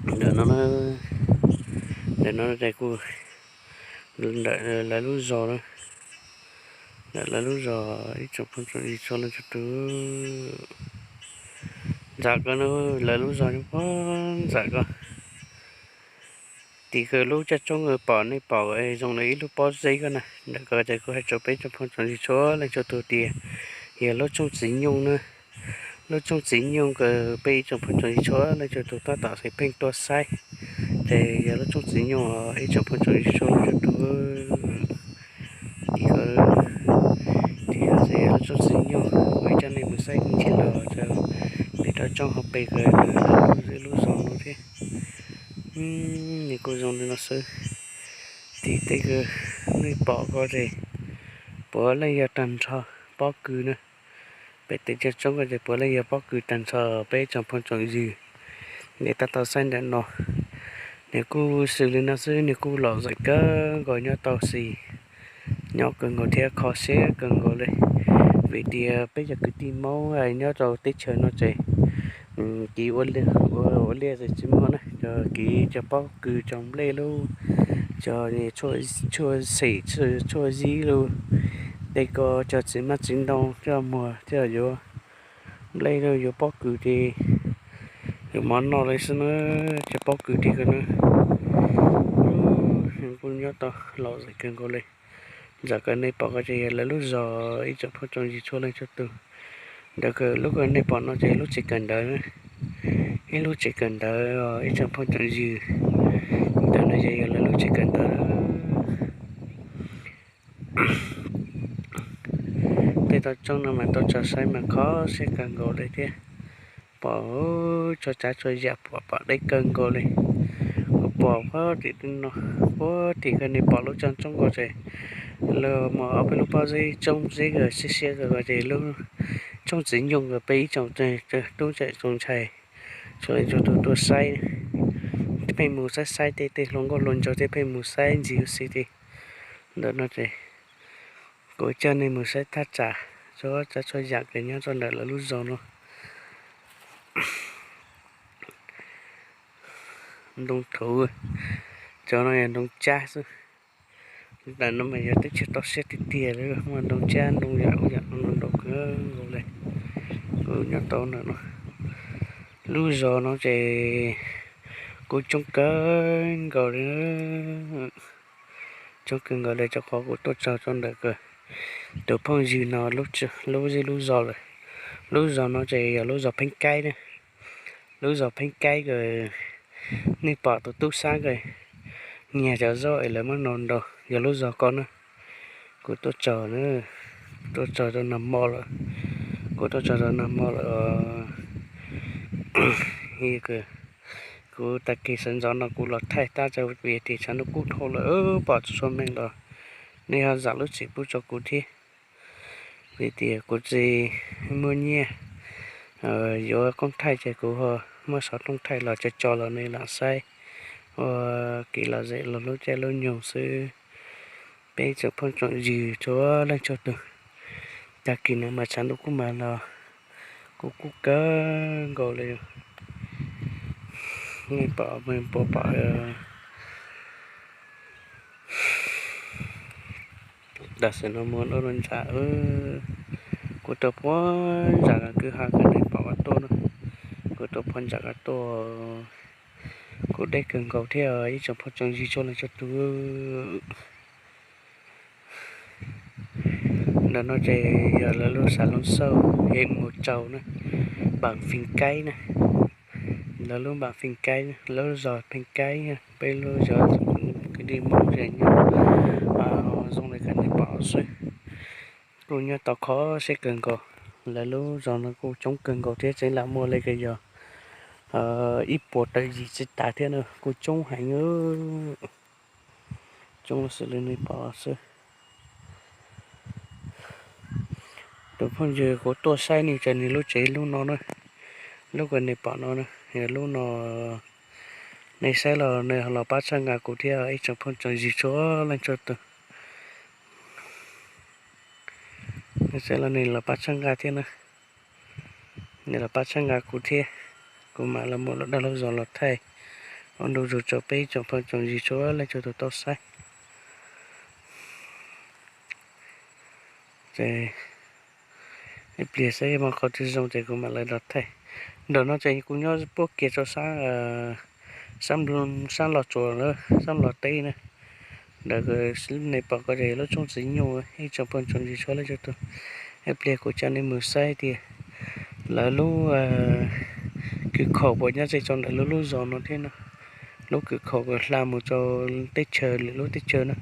Ntawm no, ntawm no ces kuj ntawm lawv lub zos na, ntawm lawv lub zos ib tsoom phooj tsoom ywg txhua leej txhua tus. Ntxawm ko no, lawv lub zos nyob puag ntxawm ko. Tim kawg lub caj tsoob pom nej pom zoo li ib lub pob zeb ko na, ntawm ko ces kuv hais rau peb tsoom phooj tsoom ywg txhua leej txhua tus tias yog lub tshooj txiv nyoog na. Lub tshooj txiv nyoog kawg peb ib tsoom phooj tsoom ywg txhua leej txhua tus tab tom xeem pheej tuaj saib, ces yog lub tshooj txiv nyoog ib tsoom phooj tsoom ywg txhua leej txhua tus. Tim ko, tim ko ces yog lub tshooj txiv nyoog, kuv coj nej mus saib ntsis los rau pem rau tsoob hauv pes kawg lub zos no thiab. Nws kuj zoo li no xwb. Tim tej kawg nej pom ko ces puav leej yog tag nrho pob kws na. Pem tej caj tsoob ko ces puav leej yog pob kws tag nrho peb tsoom phooj tsoom ywg. Nej tab tom saib ntawm no, nws kuj xws li no xwb, nws kuj lom zem kawg nkaus nyob tau xis, nyob kawg nkaus thiab kho siab kawg nkaus li. Vim tias peb cov kwv tij Hmoob nyob rau teb chaws no ces kev ua liaj ces tsis muaj na, cov kev cov pob kws cov nplej lub, cov tshuaj xim tshuaj zib lub, tej ko cov txiv maj txiv ntoo coj muag coj yuav nplej lub yuav pob kws ces yuav mov noj li xwb na, cov pob kws tej ko na. Kuj nyob tau lom zem kawg nkaus li. Ntawm ko nej pom ko ces yog lawv lub zos ib tsoom phooj tsoom ywg txhua leej txhua tus. Ntawm ko lub ko nej pom no ces lub tsev kawm ntawv, ib lub tsev kawm ntawv ib tsoom phooj tsoom ywg. Ntawm no ces yog lawv lub tsev kawm ntawv. Tej toj roob no mas tuaj tso saib mas kho siab kawg nkaus li thiab. Pom txhua tsav txhua yam pom pom deb kawg nkaus li. Kuv pom puag tim no, puag tim ko nej pom lub caj tsoob ko ces lawv muaj ob peb lub pob zeb tsoob zeb siab siab ko ces lub tshooj txiv nyoog ko peb ib tsoom tub tsoom ntxhais txhua leej txhua tus tuaj saib, pheej mus saib saib tej tej hluas nkauj hluas nraug thiab pheej mus saib ntxiv ua si thiab. Ntawm no ces kuv coj nej mus saib thaj tsam txhua tsav txhua yam kws nyob rau ntawm lawv lub zos no. Ntoo thaum, cov no yog ntoo tsab xwb. Ntawm no mas yog teb chaws toj siab tiag tiag li, muaj ntoo tsab ntoo yam ub yam no ntau kawg nkaus li. Kuv nyob tau ntawm no, lub zos no ces kuj coob kawg nkaus li, coob kawg nkaus li rau qhov kuv tuaj txog rau ntawm ko tus phooj ywg no lub zej lub zos lawm. Lub zos no ces yog lub zos Pheeb Kaib na. Lub zos Pheeb Kaib ko nej pom tus tub sab ko nyiag cov zaub es lawv muab no nrau yog lub zos ko na. Kuv tuaj txog, tuaj txog rau nag hmo lawm, kuv tuaj txog rau nag hmo lawm. Kuv tag kis sawv ntxov no kuv los thaij tab sis vim tias tshav ntuj kub dhau lawm pom tsis tshua meej los nej ho zam lub txim pub rau kuv thiab. Vim tias kuv tsis muaj nyiaj yuav koob thaij ces kuv ho muab xov tooj thaij los tso tso los nej lam saib ua kev lom zem los lub caij lub nyoog xwb. Peb tsoom phooj tsoom ywg txhua leej txhua tus, tag kis no mas tshav ntuj kub mas los kuj kub kawg nkaus li. Nej pom, pom, pom tam sim no muaj lub ntxa, kuv tuaj puag nram kwj ha ko nej pom ko tuaj na, kuv tuaj puag nram ko tuaj, kuj deb kawg nkaus thiab ib tsoom phooj tsoom ywg txhua leej txhua tus. Ntawm no ces yog lawv lub xav Loob Xauj, hem mus tsau na, Npaam Feem Kaib na. Lawv lub Npaam Feem Kaib, lub zos Pheej Kaib, peb lub zos kwv tij Hmoob ces nyob zoo li kawg nej pom xwb. Kuj nyob tau kho siab kawg nkaus. Lawv lub zos no kuj coob kawg nkaus thiab, tseem lam muaj li kawg yog ib puas tawm yim tsis tas thiab na, kuj coob heev, coob xws li nej pom xwb. Tus phooj ywg kuv tuaj saib nws ces nws lub tsev lub no na, lub uas nej pom no na, yog lub no. Nej saib los nej los pab txhawb nqa kuv thiab ib tsoom phooj tsoom ywg txhua leej txhua tus. Nej saib los nej los pab txhawb nqa thiab na, nej los pab txhawb nqa kuv thiab, kuv mam los muaj lub dag lub zog los thaij Ua ntu zus rau peb tsoom phooj tsoom ywg txhua leej txhua tus tau saib. Ces ib pliag saib muaj qhov twg zoo ces kuv mam li los thaij. Nram no ces kuv nyob puab kiag rau sab, sab Los Tsuas, sab Los teb na. Ntawm nej pom ko ces lub tsooj txiv nyuj, ib tsoom phooj tsoom ywg txhua leej txhua tus. Ib pliag kuv coj nej mus saib tias lawv lub kws khaum puas nyob ze rau ntawm lub lub zos no thiab no. Lub kws khaum uas hla mus rau teb chaws, lwm lub teb chaws na.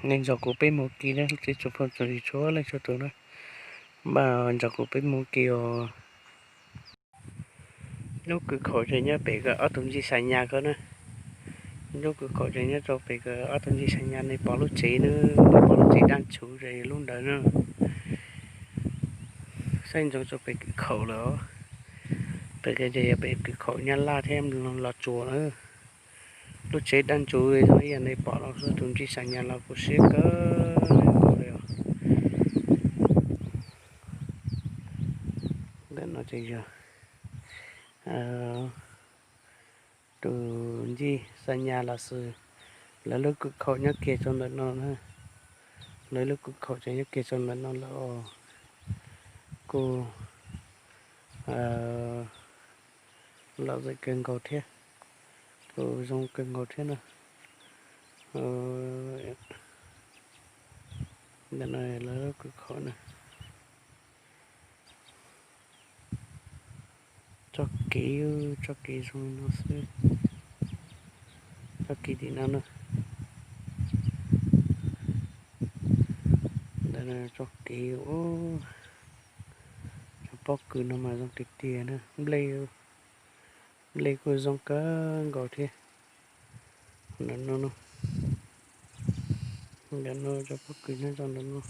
Nej nrog kuv peb mus kis na, ib tsoom phooj tsoom ywg txhua leej txhua tus na. Npaj nrog kuv peb mus kis os. Lub kws khaum ces nyob pem kws ob tug ntsis Xa Nyas ko na. Lub kws khaum ces nyob rau pem kws ob tug ntsis Xa Nyas, nej pom lub tsev na, nej pom lub tsev daj ntshuv ces lub ntawd na. Saib ntsoov rau pem kws khaum lawm. Pem kws ces yog pem kws khaum Nyab Laj thiab Los Tsuas na. Lub tsev daj ntshuv zoo ib yam nej pom los xwb, tus ntsis Xa Nyas los kuj siab kawg nkaus li os. Ntawm no ces yog tus ntsis Xa Nyas los xwb, lawv lub kws khaum nyob kiag rau ntawm no na. Lawv lub kws khaum ces nyob kiag rau ntawm no lawm os. Kuj lom zem kawg nkaus thiab, kuj zoo kawg nkaus thiab na. Ntawm no lawv lub kws khaum na. Txoj kev, txoj kev zoo li no xwb. Txoj kev tim no na. Ntawm no txoj kev, cov pob kws no mas zoo tiag tiag na. Nplej, nplej kuj zoo kawg nkaus thiab. Ntawm no, ntawm no cov pob kws nyob rau ntawm no,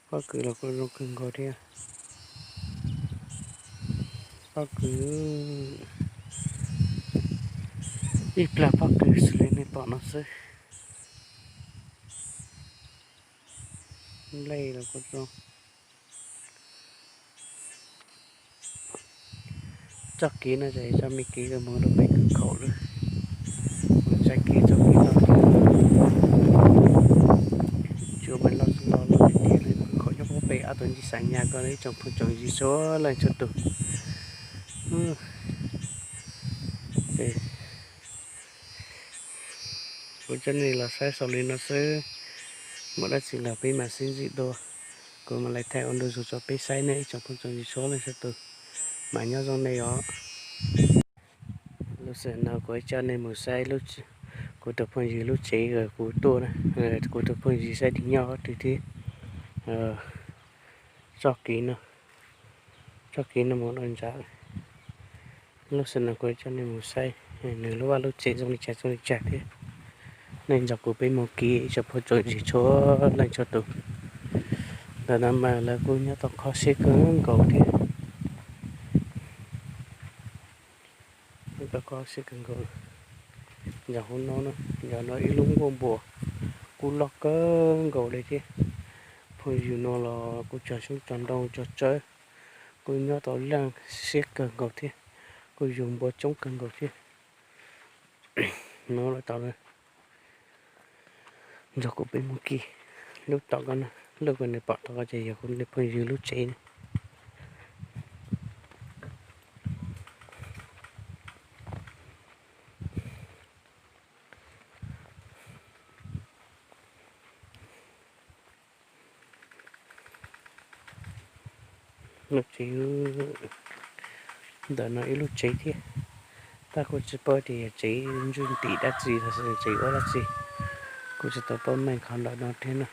pob kws los kuj zoo kawg nkaus thiab. Pob kws, ib plag pob kws xws li nej pom no xwb. Nplej los kuj zoo. Txoj kev no ces txoj me kev uas mus rau pem kws khaum lawm. Mus txoj kev, txoj kev loj, tsuas mas loj loj tiag tiag li. Kws khaum nyob puag pem ob tug ntsis Xa Nyas ko, ib tsoom phooj tsoom ywg txhua leej txhua tus. Kuv coj nej los saib xaus li no xwb, muaj dab tsi los peb mam sib ntsib dua. Kuv mam li thaij ua ntu zus rau peb saib nej ib tsoom phooj tsoom ywg txhua leej txhua tus, mas nyob zoo nej os. Lub sij hawm no kuv coj nej mus saib kuv tus phooj ywg lub tsev uas kuv tuaj, kuv tus phooj ywg saib tias nyob qhov twg thiab. Txoj kev no, txoj kev no mus rau nram. Lub sij hawm no kuv coj nej mus saib nws lub vaj lub tsev zoo li cas zoo li cas thiab. Nej nrog kuv peb mus kis ib tsoom phooj tsoom ywg txhua leej txhua tus. Ntawm no mas lawv kuj nyob tau kho siab kawg nkaus thiab. Nyob tau kho siab kawg nkaus. Ntawm hauv no, ntawm no ib lub nkuaj npua kuj loj kawg nkaus li thiab. Phooj ywg no los kuj cog xyoob cog ntoo cog tsawb, kuj nyob tau leej siab kawg nkaus thiab, kuj yug npua coob kawg nkaus thiab. No lawm tau lawm. Nrog kuv peb mus kis lub tom ko na, lub uas nej pom tom ko ces yog kuv tus phooj ywg lub tsev na. Lub tsev, ntawm no ib lub tsev thiab, tab kuj tsis paub tias yog tsev ntsuj ntim dab tsi los sis tsev ua dab tsi, kuj tsis tau paub meej qhov ntawm no thiab na.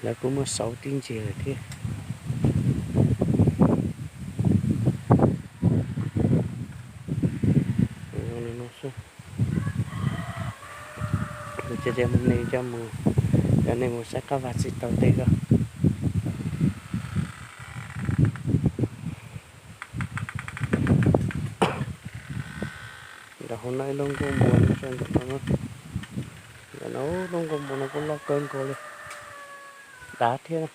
Lawv kuj muab xauv tib ntsis lawm thiab. Zoo li no xwb. Kuv coj nej coj mus, coj nej mus saib qab vaj txij taug teb ko. Nram hauv no ib lub nkuaj npua nyob rau ntawm no, ntawm no lub nkuaj npua no kuj loj kawg nkaus li, dav thiab.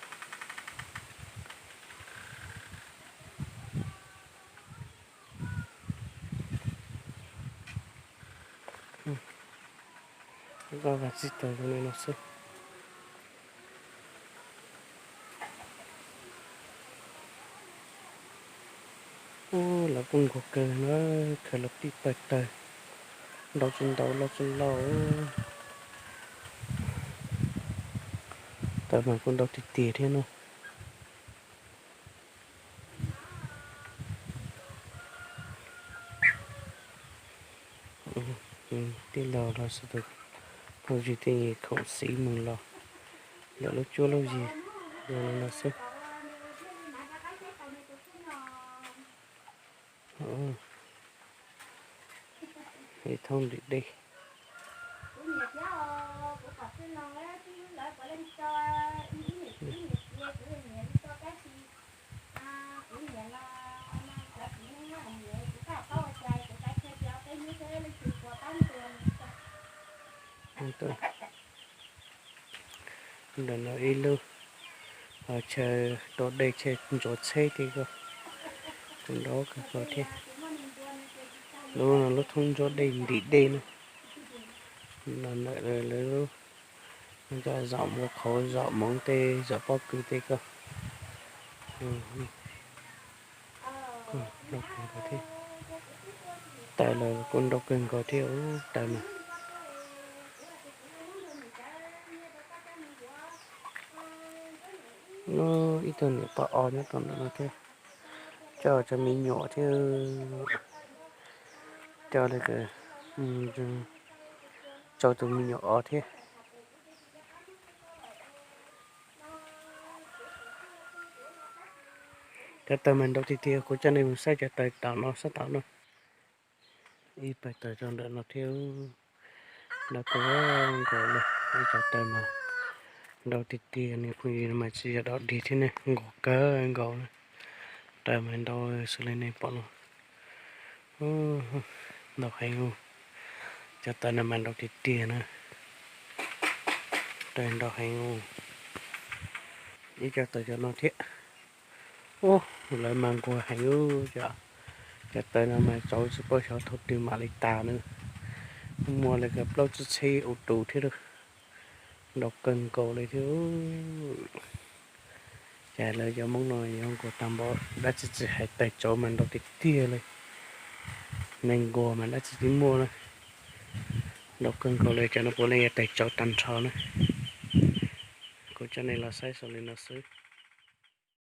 Vaj txij taws zoo li no xwb. Ub, lawv kuj nquag kawg na, khaws lawv pij pawg taws, ntau tsis ntau, loj tsis loj. Taws mas kuj ntau tiag tiag thiab no. Tij laug los sis tus phooj ywg thiaj khoom xiv mus los lawm lub cuab lub yig zoo li no xwb. Ib thoob ntim dej. Ntawm no ib lub, chaw rau dej, chaw ntxuav tsheb thiab ko, kuj nrov kawg nkaus thiab. Lub no lub thoob ntxuav dej ntim dej na. No ntawm lawv lub, cov zaum mus qhauv zaum hmoov tej, zaum pob kws tej ko. Taws los kuj ntau kawg nkaus thiab, taws mas. Ib tug niam pog os nyob rau ntawm no thiab, coj cov me nyuam thiab, coj li, tsau tus me nyuam os thiab. Cov taws mas ntau tiag tiag, kuv coj nej mus saib cov taws tom no sab tom no. Ib pawg taws rau ntawm no thiab, ntau kawg nkaus li. Ib cov taws mas ntau tiag tiag, niag phooj ywg no mas tsis yog dog dig thiab ne, nquag kawg nkaus na. Taws mas ntau xws li nej pom no, ntau heev. Cov taws no mas ntau tiag tiag na, taws ntau heev. Ib cov taws cov no thiab. Ub, lawv mas nquag heev ub, cov taws no mas tsauv tsis paub xyov thaum twg mam li tas na. Muaj li kaum plaub tsib txhiab u tus thiab lauj, ntau kawg nkaus li thiab. Ces lawv cov Hmoob no yuav nquag tag npaum, dab tsi tsis hais taws tsauv mas ntau tiag tiag li. Neeg nquag mas dab tsi tsis muaj na. Ntau kawg nkaus li, cov no puav leej yog taws tsauv tag nrho na. Kuv coj nej los saib xaus li no xwb.